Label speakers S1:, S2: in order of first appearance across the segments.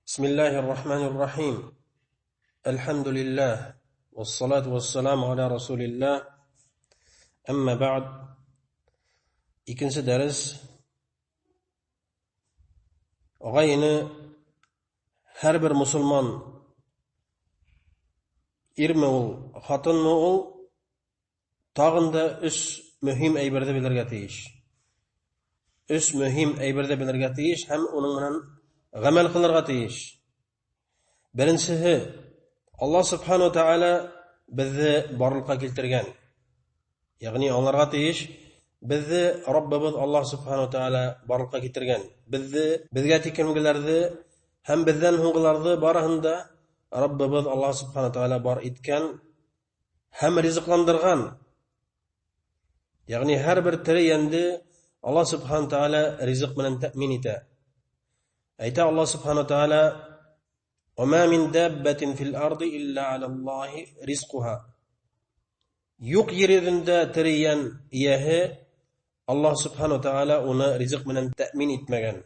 S1: بسم الله الرحمن الرحيم. الحمد لله والصلاة والسلام على رسول الله. أما بعد. Икенсе дәрес. Ағай-эне, һәр бер мосолман, ирме ул, хатынмы ул, тағын да өс мөһим әйберҙе белергә тейеш. Өс мөһим әйберҙе белергә тейеш һәм уның менән ғәмәл ҡылырға тейеш. Беренсеһе, Аллаһ субхану тәғәлә беҙҙе барлыҡҡа килтергән. Йәғни аңларға тейеш, беҙҙе Раббыбыҙ Аллаһ субхану тәғәлә барлыҡҡа килтергән. Беҙҙе, беҙгә тиклемгеләрҙе һәм беҙҙән һуңғыларҙы барыһын да Раббыбыҙ Аллаһ субхану тәғәлә бар иткән һәм ризыҡландырған. Йәғни һәр бер тере йәнде Аллаһ субхану тәғәлә ризыҡ менән тәьмин итә. Әйтә Аллаһ субхану тәғәлә: "Вама мин даббатин фил арди илля алаллаһи ризқуха". Юҡ ер йөҙөндә тере йән эйәһе Аллаһ субхану тәғәлә уны ризыҡ менән тәьмин итмәгән.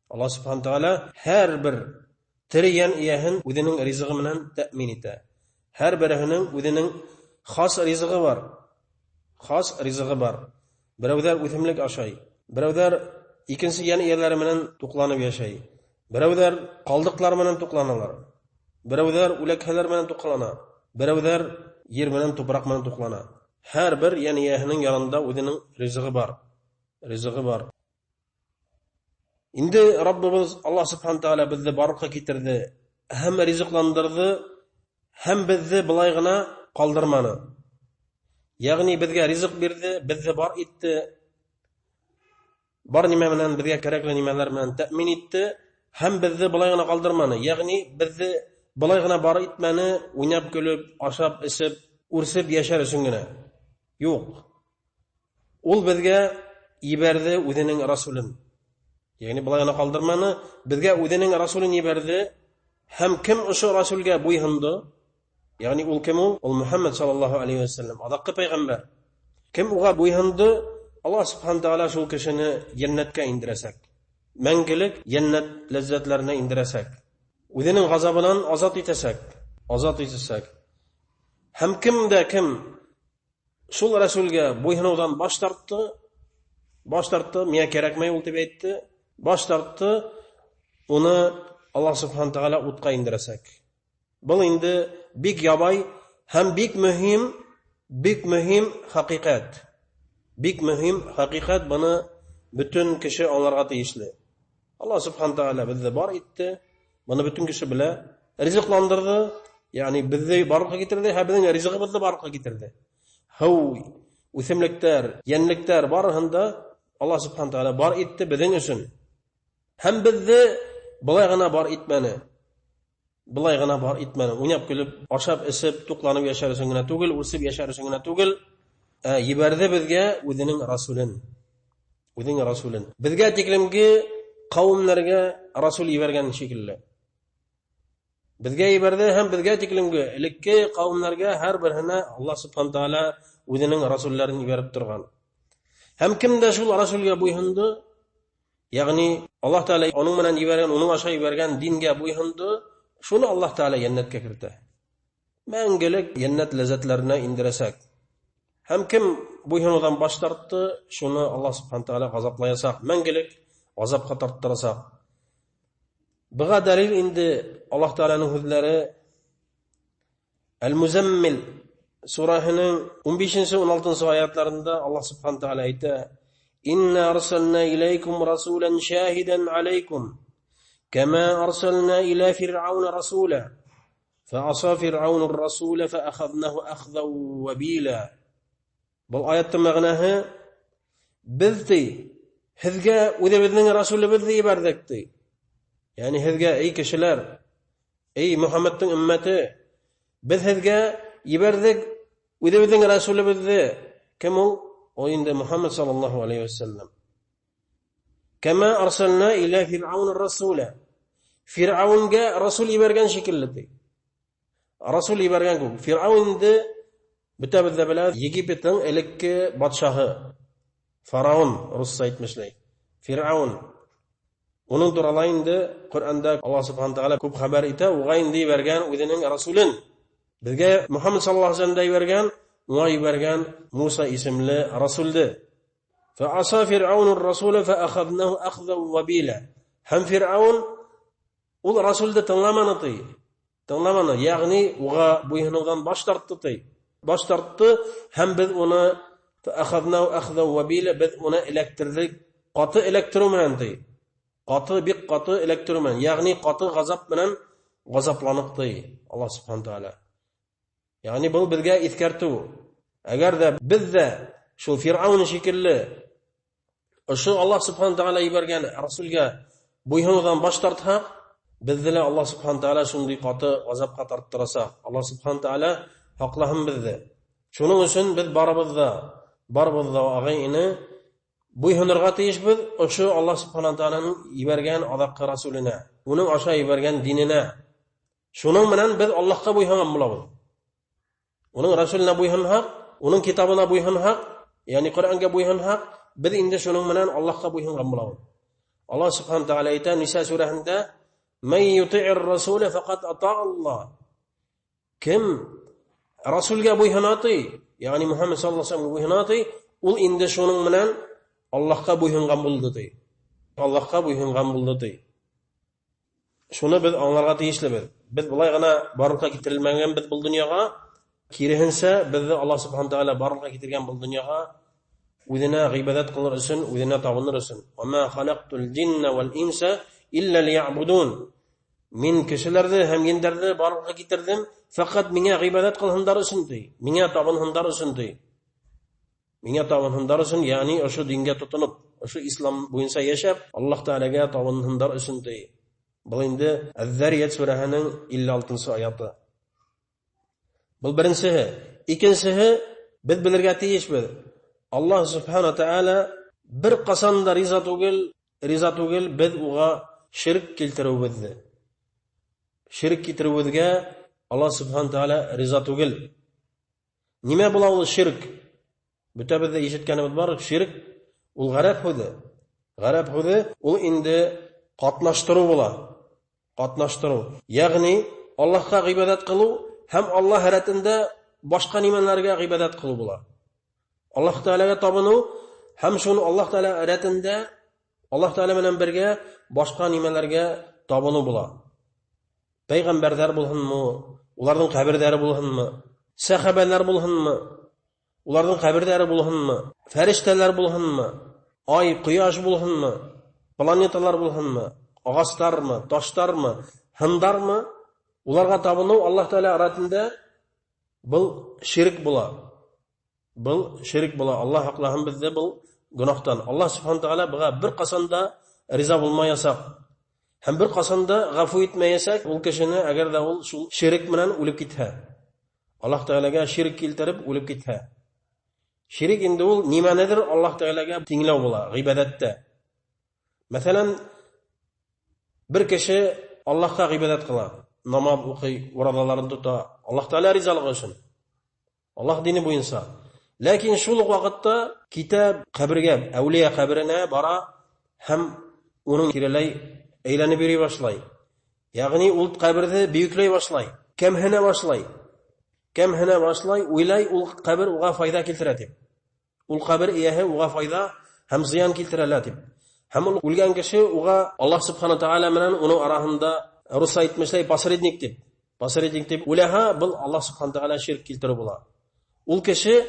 S1: Аллаһ субхану тәғәлә һәр бер тере йән эйәһен үҙенең ризығы менән тәьмин итә. Һәр береһенең үҙенең хас ризығы бар. Хас ризығы бар. Берәүҙәр үҫемлек ашай, берәүҙәр икенсе йән эйәләре менән туҡланып йәшәй. Берәүҙәр ҡалдыҡтар менән туҡланалар. Берәүҙәр үләкһәләр менән туҡлана. Берәүҙәр ер менән, тупраҡ менән туҡлана. Һәр бер йән эйәһенең янында үҙенең ризығы бар. Ризығы бар. Инде Раббыбыҙ Аллаһ субхана тәғәлә беҙҙе барлыҡҡа килтерҙе һәм ризыҡландырҙы, һәм беҙҙе былай ғына ҡалдырманы. Йәғни беҙгә ризыҡ бирҙе, беҙҙе бар итте. Бар нимә менән, беҙгә кәрәкле нимәләр менән тәьмин итте һәм беҙҙе былай ғына ҡалдырманы. Йәғни беҙҙе былай ғына бар итмәне, уйнап көлөп, ашап, эсеп, үрсеп йәшәр өсөн генә. Юҡ. Ул беҙгә ебәрҙе үҙенең расулын. Йәғни былай ғына ҡалдырманы, беҙгә үҙенең расулын ебәрҙе һәм кем ошо расулгә буйһондо? Йәғни ул кем ул? Ул Мөхәммәд саллаллаһу алейхи ва саллям, аҙаҡҡы пәйғәмбәр. Кем уға буйһондо, Аллаһ субхана тәғәлә шул кешене йәннәткә индерәсәк. Мәңгелек йәннәт ләззәтләренә индерәсәк. Үҙенең ғазабынан азат итәсәк. Азат итәсәк. Һәм кем дә кем шул расулгә буйһоноуҙан баш тартты, баш тартты, миңә кәрәкмәй ул тип әйтте, баш тартты, уны Аллаһ субхана тәғәлә утҡа индерәсәк. Был инде бик ябай һәм бик мөһим хәҡиҡәт. Бик мөһим хәҡиҡәт, быны бөтөн кеше аңларға тейешле. Аллаһ субхана тәғәлә беҙҙе бар итте, быны бөтөн кеше белә. Ризыҡландырҙы, йәғни беҙҙе барлыҡҡа килтерҙе һәм беҙҙең ризығыбыҙҙы барлыҡҡа килтерҙе. Һыу, үҫемлектәр, йәнлектәр барыһын да Аллаһ субхана тәғәлә бар итте беҙҙең өсөн. Һәм беҙҙе былай ғына бар итмәне. Былай ғына бар итмәне. Уйнап көлөп, ашап, эсеп, туҡланып йәшәр өсөн генә түгел, үсеп йәшәр өсөн генә түгел, ебәрҙе беҙгә үҙенең расулын. Үҙенең расулын. Беҙгә тиклемге ҡауымдарға расул ебәргән шикелле. Беҙгә ебәрҙе һәм беҙгә тиклемге элекке ҡауымдарға һәр береһенә Аллаһ субхана тәғәлә үҙенең расулларын ебәреп торған. Һәм кем дә шул расулгә буйһондо, йәғни Аллаһ тәғәлә уның менән ебәргән, уның аша ебәргән дингә буйһондо, шуны Аллаһ тәғәлә йәннәткә кертә. Мәңгелек йәннәт ләззәтләренә индерәсәк. Һәм кем буйһоноуҙан баш тартты, шуны Аллаһ субхана тәғәлә ғазаплаясаҡ, мәңгелек ғазапҡа тарттырасаҡ. Быға дәлил инде Аллаһ тәғәләнең һүҙҙәре Әл-Музаммил сураһының 15-нсе, 16-нсы аятларында Аллаһ субхана тәғәлә әйтә: Инна арсална иләйкум расулан шаһидан алейкум кама арсална иля фиръауна расула фааса фиръауну расула фаахаҙнаху ахҙан вабила. Был аяттың мәғәнәһе: беҙ ти һеҙгә үҙебеҙҙең расулыбыҙҙы ебәрҙек ти. Йәғни һеҙгә, эй кешеләр, эй Мөхәммәттең өммәте, беҙ һеҙгә ебәрҙек үҙебеҙҙең расулыбыҙҙы. Кем ул? Ул инде Мөхәммәд саллаллаһу алейхи вәсәлләм. Кама арсална иля фиръауна расула. Фиръаунга расул ебәргән шикелле ти. Расул ебәргән күк. Фиръаун инде бөтәбеҙ ҙә белә, Египеттың элекке батшаһы. Фараон, русса әйтмешләй. Фиръаун. Уның турала инде Ҡөрьәндә Аллаһ субхана тәғәлә күп хәбәр итә, уға инде ебәргән үҙенең расулын. Беҙгә Мөхәммәд саллаллаһу алейһи вәсәлләм ебәргән, уға ебәргән Муса исемле расулды. Фәаса фиръаун ар-расула фәахаҙнаһу ахзан вабила. Һәм Фиръаун ул расулды тыңламаны ти. Тыңламаны, ягъни уға буйһыныуҙан баш тартты ти. Баш тартты һәм беҙ уны фәахаҙнаһу ахзан вабила, беҙ уны эләктерҙек, ҡаты эләктереү менән ти. Ҡаты, бик ҡаты эләктереү менән, ягъни ҡаты ғазап менән ғазапланыҡ ти Аллаһ субхана тәғәлә. Ягъни был беҙгә иҫкәртеү. Әгәр ҙә беҙ ҙә шул Фиръаун шикелле ошо Аллаһ субхана тәғәлә ебәргән расулгә буйһыныуҙан баш тартһаҡ, беҙҙе лә Аллаһ субхана тәғәлә шундай ҡаты ғазапҡа тарттырасаҡ. Аллаһ субхана тәғәлә һаҡлаһын беҙҙе. Шуның өсөн беҙ барыбыҙ да ағай-эне буйһынырға тейешбеҙ ошо Аллаһ субхана тәғәләнең ебәргән аҙаҡҡы расуленә, уның аша ебәргән диненә. Шуның менән беҙ Аллаһҡа буйһынған булабыҙ. Уның расуленә буйһынһаҡ, уның китабына буйһынһаҡ, ягъни Ҡөрьәнгә буйһынһаҡ, беҙ инде шуның менән Аллаһҡа буйһынған булабыҙ. Аллаһ субхана тәғәлә әйтә Ниса сүрәһендә: "Ман юти'ир расула фақад атаа Аллаһ". Кем расулгә буйһына ти, ягъни Мөхәммәд саллаллаһу алейһи вәсәлләмгә буйһына ти, ул инде шуның менән Аллаһҡа буйһынған булды ти. Аллаһҡа буйһынған булды ти. Шуны беҙ аңларға тейешлебеҙ. Беҙ былай ғына барлыҡҡа китерелмәгәнбеҙ был донъяға. Киреһенсә, беҙҙе Аллаһ субхана тәғәлә барлыҡҡа китергән был донъяға үҙенә ғибәҙәт ҡылыр өсөн, үҙенә табыныр өсөн. Ва ма халаҡтул джинна вал инса илля лиябудун. Мин кешеләрҙе һәм ендәрҙе барлыҡҡа китерҙем, фәҡәт миңә ғибәҙәт ҡылһындар өсөн ти. Миңә табынһындар өсөн ти. Миңә табынһындар өсөн, ягъни ошо дингә тотоноп, ошо ислам буйынса йәшәп, Аллаһ Тәғәләгә табынһындар өсөн ти. Был инде Әз-Зарият сүрәһенең 56-нсы аяты. Был беренсеһе. Икенсеһе, беҙ белергә тейешбеҙ. Аллаһ субхана тәғәлә бер ҡасан да риза түгел беҙ уға ширк килтереүебеҙҙе. Ширк килтереүебеҙгә Аллаһ субхана тәғәлә риза түгел. Нимә була ул ширк? Бөтәбеҙ ҙә ишеткәнебеҙ бар, ширк ул ғәрәп һүҙе. Ғәрәп һүҙе ул инде ҡатнаштырыу була. Ҡатнаштырыу. Ягъни Аллаһҡа ғибәҙәт ҡылыу һәм Аллаһ рәтендә башҡа нимәләргә ғибәҙәт ҡылыу була. Аллаһ Тәғәләгә табыныу һәм шуны Аллаһ Тәғәлә рәтендә Аллаһ Тәғәлә менән бергә башҡа нимәләргә табыныу була. Пәйғәмбәрҙәр булһынмы, уларҙың ҡәберҙәре булһынмы, сәхәбәләр булһынмы, уларҙың ҡәберҙәре булһынмы, фәрештәләр булһынмы, ай, ҡояш булһынмы, планеталар булһынмы, ағастармы, таштармы, һындармы, уларға табыныу Аллаһ Тәғәлә рәтендә был ширк була. Был ширк була. Аллаһ һаҡлаһын беҙҙе был гөнаһтан. Аллаһ субхана тәғәлә быға бер ҡасан да риза булмаясаҡ. Һәм бер ҡасан да ғәфү итмәйәсәк ул кешене, әгәр ҙә ул шул ширк менән үлеп китһә. Аллаһ Тәғәләгә ширк килтереп үлеп китһә. Ширк инде ул нимәнедер Аллаһ Тәғәләгә тиңләү була ғибәҙәттә. Мәҫәлән, бер кеше Аллаһҡа ғибәҙәт ҡыла, намаҙ уҡый, ураҙаларын тота, Аллаһ Тәғәлә ризалығы өсөн. Аллаһ дине буйынса. Ләкин шул уҡ ваҡытта китә ҡәбергә, әүлиә ҡәберенә бара һәм уның тирәләй әйләнеп йөрөй башлай. Ягъни ул ҡәберҙе бөйөкләй башлай, кәмһенә башлай. Кәмһенә башлай, уйлай ул ҡәбер уға файҙа килтерә тип. Ул ҡәбер эйәһе уға файҙа һәм зыян килтерә лә тип. Һәм ул үлгән кеше уға Аллаһ субхана тәғәлә менән уның араһында русса әйтмешләй посредник тип. Посредник тип уйлаһа, был Аллаһ субхана тәғәлә ширк килтереү була. Ул кеше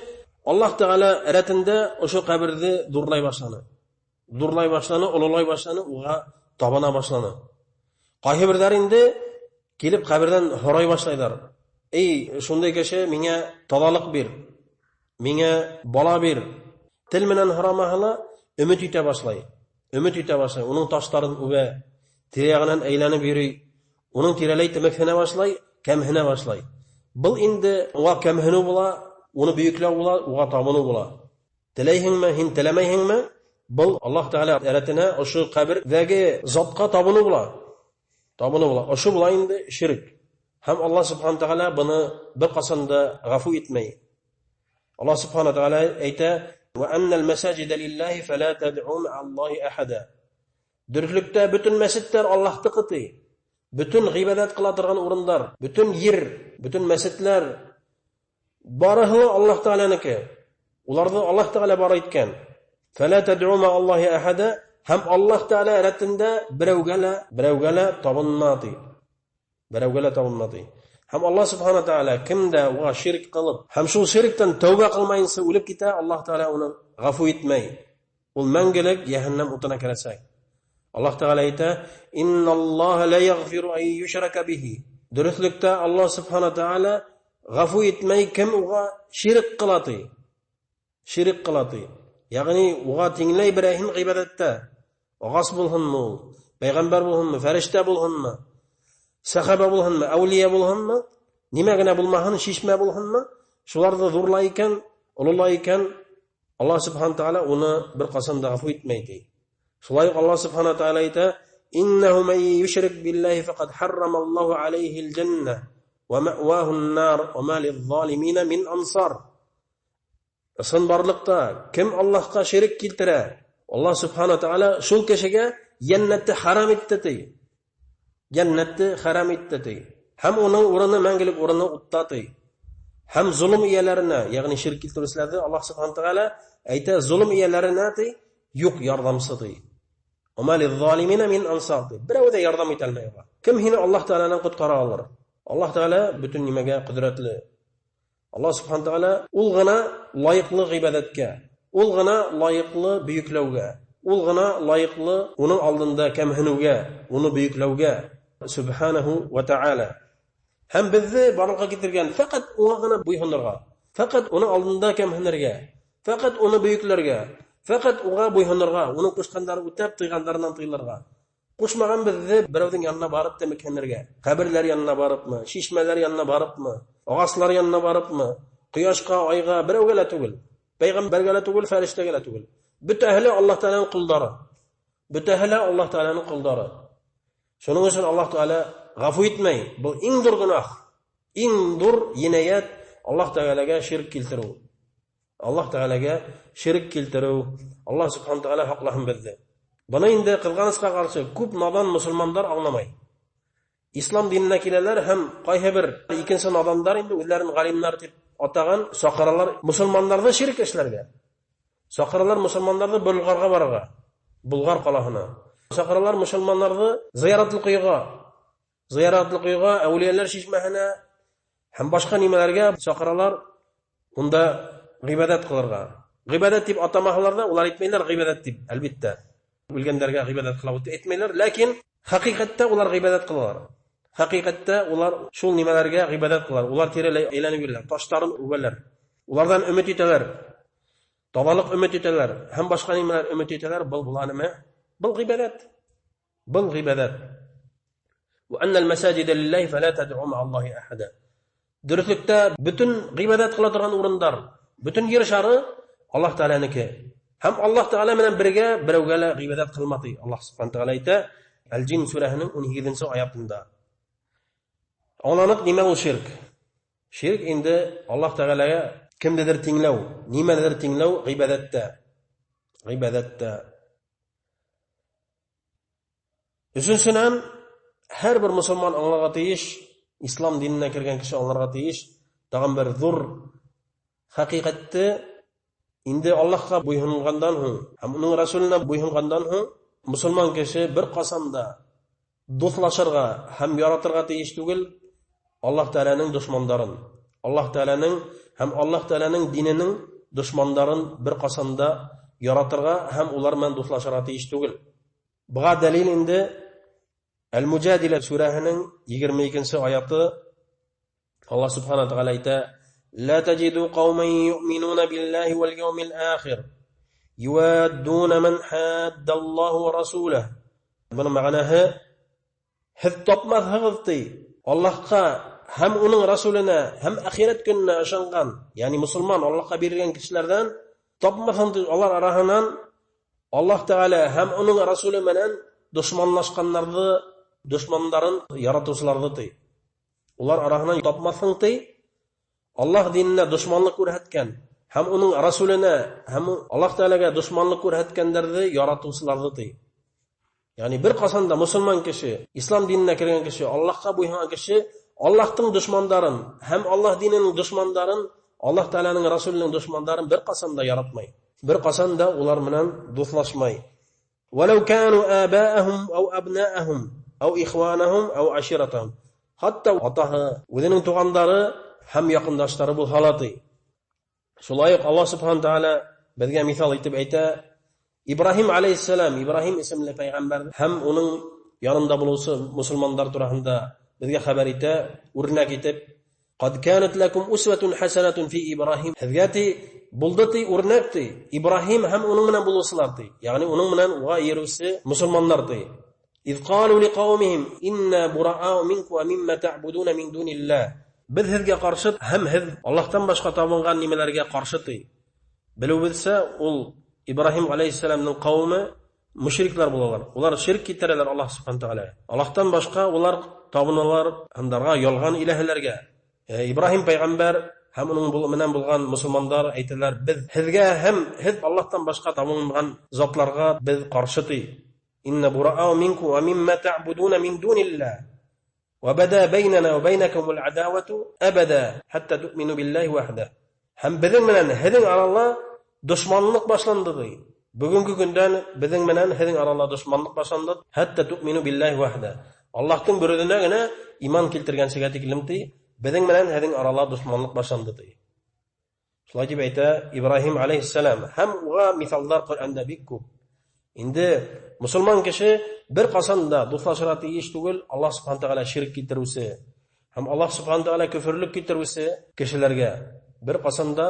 S1: Аллаһ Тәғәлә рәтендә ошо ҡәберҙе ҙурлай башланы. Ҙурлай башланы, ололай башланы, уға табына башланы. Ҡайһы берҙәр инде килеп ҡәберҙән һорай башлайҙар. Эй, шундай кеше миңә таҙалыҡ бир, миңә бала бир. Тел менән һорамаһа ла өмөт итә башлай. Өмөт итә башлай. Уның таштарын үбә, тирә-яғынан әйләнеп йөрөй. Уның тирәләй темәкһенә башлай, кәмһенә башлай. Был инде уға кәмһенеү була, уны бөйөкләү була, уға табыныу була. Теләйһеңме, һин теләмәйһеңме? Был Аллаһ Тәғәлә рәтенә ошо ҡәберҙәге затҡа табыныу була. Табыныу була. Ошо була инде ширк. Һәм Аллаһ субхана тәғәлә быны бер ҡасан да ғәфү итмәй. Аллаһ субхана тәғәлә әйтә: "Ва аннал масаҗида лиллаһи фала тадъу ма'аллаһи ахада". Дөрөҫлөктә бөтөн мәсеттәр Аллаһтыҡы ти. Бөтөн ғибәҙәт ҡыла торған урындар, бөтөн ер, бөтөн мәсетләр барыһы ла Аллаһ Тәғәләнеке. Уларҙы Аллаһ Тәғәлә бар иткән. Фәлә тәдъу мә Аллаһи әхәдә, һәм Аллаһ Тәғәлә рәтендә берәүгә лә табынма ти. Берәүгә лә табынма ти. Һәм Аллаһ Субхана Тәғәлә кем дә уға ширк ҡылып, һәм шул ширктән тәүбә ҡылмайынса үлеп китә, Аллаһ Тәғәлә уны ғәфү итмәй. Ул мәңгелек йәһәннәм утына керәсәк. Аллаһ Тәғәлә әйтә: "Инналлаһа ла яғфиру ан юшрака бихи". Дөрөҫлөктә Аллаһ Субхана Тәғәлә ғәфү итмәй кем уға ширк ҡыла ти. Ширк ҡыла ти. Йәғни уға тиңләй берәйһен ғибәҙәттә. Ағас булһынмы ул, пәйғәмбәр булһынмы, фәрештә булһынмы, сәхәбә булһынмы, әүлиә булһынмы, нимә генә булмаһын, шишмә булһынмы, шуларҙы ҙурлай икән, ололай икән, Аллаһ Субхана Тәғәлә уны бер ҡасан да ғәфү итмәй ти. Шулай уҡ Аллаһ Субхана Тәғәлә әйтә: "Иннәһу мән юшрик биллаһи фәҡәд харрамаллаһу алейһил җәннә ва мәъвахун нар ва ма лиззалимина мин ансар". Ысынбарлыҡта кем Аллаһҡа ширк килтерә, Аллаһ Субхана Тәғәлә шул кешегә йәннәтте харам итте ти. Йәннәтте харам итте ти. Һәм уның урыны мәңгелек урыны утта ти. Һәм золом эйәләренә, йәғни ширк килтереүселәрҙе Аллаһ Субхана Тәғәлә әйтә, золом эйәләренә ти, юҡ ярҙамсы ти. Ума лиззалимина мин ансар ти. Берәү ҙә ярҙам итә алмай уға. Кем һине Аллаһ Тәғәләнән ҡотҡара алыр? Аллаһ Тәғәлә бөтөн нимәгә ҡөҙрәтле. Аллаһ Субхана Тәғәлә ул ғына лайыҡлы ғибәҙәткә, ул ғына лайыҡлы бөйөкләүгә, ул ғына лайыҡлы уның алдында кәмһенеүгә, уны бөйөкләүгә Субханаһу ва Тәғәлә. Һәм беҙҙе барлыҡҡа килтергән фәҡәт уға ғына буйһонорға, фәҡәт уның алдында кәмһенергә, фәҡәт уны бөйөкләргә, фәҡәт уға буйһонорға, уның ҡушҡандарын үтәп, тыйғандарынан тыйылырға. Ҡушмаған беҙҙе берәүҙең янына барып тәмекһенергә, ҡәберләр янына барыпмы, шишмәләр янына барыпмы, ағаслар янына барыпмы, ҡояшҡа, айға, берәүгә лә түгел, пәйғәмбәргә лә түгел, фәрештәгә лә түгел. Бөтәһе лә Аллаһ Тәғәләнең ҡолдары. Бөтәһе лә Аллаһ Тәғәләнең ҡолдары. Шуның өсөн Аллаһ Тәғәлә ғәфү итмәй. Был иң ҙур гонаһ, иң ҙур енәйәт Аллаһ Тәғәләгә ширк килтереү. Аллаһ Тәғәләгә ширк килтереү. Аллаһ Субхана Тәғәлә һаҡлаһын беҙҙе. Быны инде ҡыҙғанысҡа ҡаршы күп надан мосолмандар аңламай. Ислам диненә киләләр һәм ҡайһы бер икенсе надандар инде үҙҙәрен ғалимдар тип атаған саҡыралар мосолмандарҙы ширк эшләргә. Саҡыралар мосолмандарҙы Болғарға барырға, Болғар ҡалаһына. Саҡыралар мосолмандарҙы зыяратлы ҡойоға, зыяратлы ҡойоға, әүлиәләр шишмәһенә һәм башҡа нимәләргә саҡыралар, унда ғибәҙәт ҡылырға. Ғибәҙәт тип атамаһалар ҙа, улар әйтмәйләр ғибәҙәт тип, әлбиттә. Үлгәндәргә ғибәҙәт ҡылабыҙ тип әйтмәйләр, ләкин хәҡиҡәттә улар ғибәҙәт ҡылалар. Хәҡиҡәттә улар шул нимәләргә ғибәҙәт ҡылалар. Улар тирәләй әйләнеп йөрөләр, таштарын үбәләр. Уларҙан өмөт итәләр. Таҙалыҡ өмөт итәләр һәм башҡа нимәләр өмөт итәләр. Был була нимә? Был ғибәҙәт. Был ғибәҙәт. Ва аннал масажида лиллаһи фала тадъу маа Аллаһи ахада. Дөрөҫлөктә бөтөн ғибәҙәт ҡыла торған урындар, бөтөн ер шары Аллаһ Тәғәләнеке. Һәм Аллаһ Тәғәлә менән бергә берәүгә лә ғибәҙәт ҡылма ти. Аллаһ Субхана Тәғәлә әйтә Әл-Җин сүрәһенең 18-нсе аятында. Аңланыҡ нимә ул ширк? Ширк инде Аллаһ Тәғәләгә кемдедер тиңләү, нимәнедер тиңләү ғибәҙәттә. Ғибәҙәттә. Өсөнсөнән, һәр бер мосолман аңларға тейеш, ислам диненә кергән кеше аңларға тейеш, тағын бер ҙур хәҡиҡәтте инде Аллаһҡа буйһонғандан һуң һәм уның Расулына буйһонғандан һуң мосолман кеше бер ҡасан да дуҫлашырға һәм яратырға тейеш түгел Аллаһ Тәғәләнең дошмандарын. Аллаһ Тәғәләнең һәм Аллаһ Тәғәләнең диненең дошмандарын бер ҡасан да яратырға һәм улар менән дуҫлашырға тейеш түгел. Быға дәлил инде Әл-Мужадила сүрәһенең 22-нсе аяты. Аллаһ Субхана Тәғәлә әйтә: لا تجد قوما يؤمنون بالله واليوم الآخر يوادون من حاد الله ورسوله. Бының мәғәнәһе, һеҙ тапмаҫһығыҙ ти, Аллаһҡа һәм уның Расулына һәм әхирәт көнөнә ышанған, йәғни мосолман Аллаһҡа бирелгән кешеләрҙән тапмаҫһың ти, алар араһынан Аллаһ Тәғәлә һәм уның Расулы менән дошманлашҡандарҙы, дошмандарын яратыусыларҙы ти. Улар араһынан тапмаҫһың ти, Аллаһ диненә дошманлыҡ күрһәткән һәм уның Расулына һәм Аллаһ Тәғәләгә дошманлыҡ күрһәткәндәрҙе яратыусыларҙы ти. Ягъни бер ҡасан да мосолман кеше, ислам диненә кергән кеше, Аллаһҡа буйһонған кеше Аллаһтың дошмандарын һәм Аллаһ диненең дошмандарын, Аллаһ Тәғәләнең Расулының дошмандарын бер ҡасан да яратмай. Бер ҡасан да улар менән дуҫлашмай. Валау кану абаахум ау абнаахум ау ихванахум ау аширатахум. Хатта атаһы, үҙенең туғандары һәм яҡындаштары булһа ла ти. Шулай уҡ Аллаһ Субхана Тәғәлә беҙгә миҫал итеп әйтә, Ибраһим алейхиссалам, Ибраһим исемле пәйғәмбәр һәм уның янында булыусы мосолмандар тураһында беҙгә хәбәр итә, үрнәк итеп, «Ҡад канат лакум усватун хасанатун фи Ибраһим». Һеҙгә ти булды ти үрнәк ти Ибраһим һәм уның менән булыусылар ти. Ягъни уның менән уға эйәреүсе мосолмандар ти. «Иҙ ҡалу лиҡаумиһим инна бураау минкум ва мимма таъбудуна мин дуниллаһ». Беҙ һеҙгә ҡаршы һәм һеҙ Аллаһтан башҡа табынған нимәләргә ҡаршы ти. Белеүебеҙсә, ул Ибраһим алейхиссаламның ҡауымы мушриклар булалар. Улар ширк китерәләр Аллаһ субхана тәғәлә. Аллаһтан башҡа улар табыналар һындарға, ялған иләһәләргә. Ибраһим пәйғәмбәр һәм уның менән булған мосолмандар әйтәләр, беҙ һеҙгә һәм һеҙ Аллаһтан башҡа табынған затларға беҙ ҡаршы ти. Инна бураау минкум ва мимма таъбудуна мин дуниллаһ. Ва бада бәйнәнә ва бәйнәкумул адавату абада хатта туъмину биллаһи вахда. Һәм беҙҙең менән һеҙҙең арала дошманлыҡ башланды ти. Бөгөнгө көндән беҙҙең менән һеҙҙең арала дошманлыҡ башланды. Хатта туъмину биллаһи вахда. Аллаһтың бер үҙенә генә иман килтергәнсегә тиклем ти, беҙҙең менән һеҙҙең арала дошманлыҡ башланды ти. Шулай тип әйтә Ибраһим алейхиссалам. Һәм уға миҫалдар Ҡөрьәндә бик күп. Инде мосолман кеше бер ҡасан да дуҫлашырға тейеш түгел Аллаһ субхана тәғәлә ширк килтереүсе һәм Аллаһ субхана тәғәлә көфөрлөк килтереүсе кешеләргә бер ҡасан да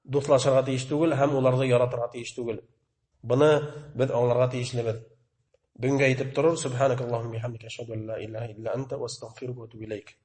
S1: дуҫлашырға тейеш түгел һәм уларҙы яратырға тейеш түгел. Быны беҙ аңларға тейешлебеҙ. Бөгөнгә әйтеп торор. Субханакаллахумма бихамдика ашһаду ан ла илаһа илля анта ва астагфирука ва атубу илайк.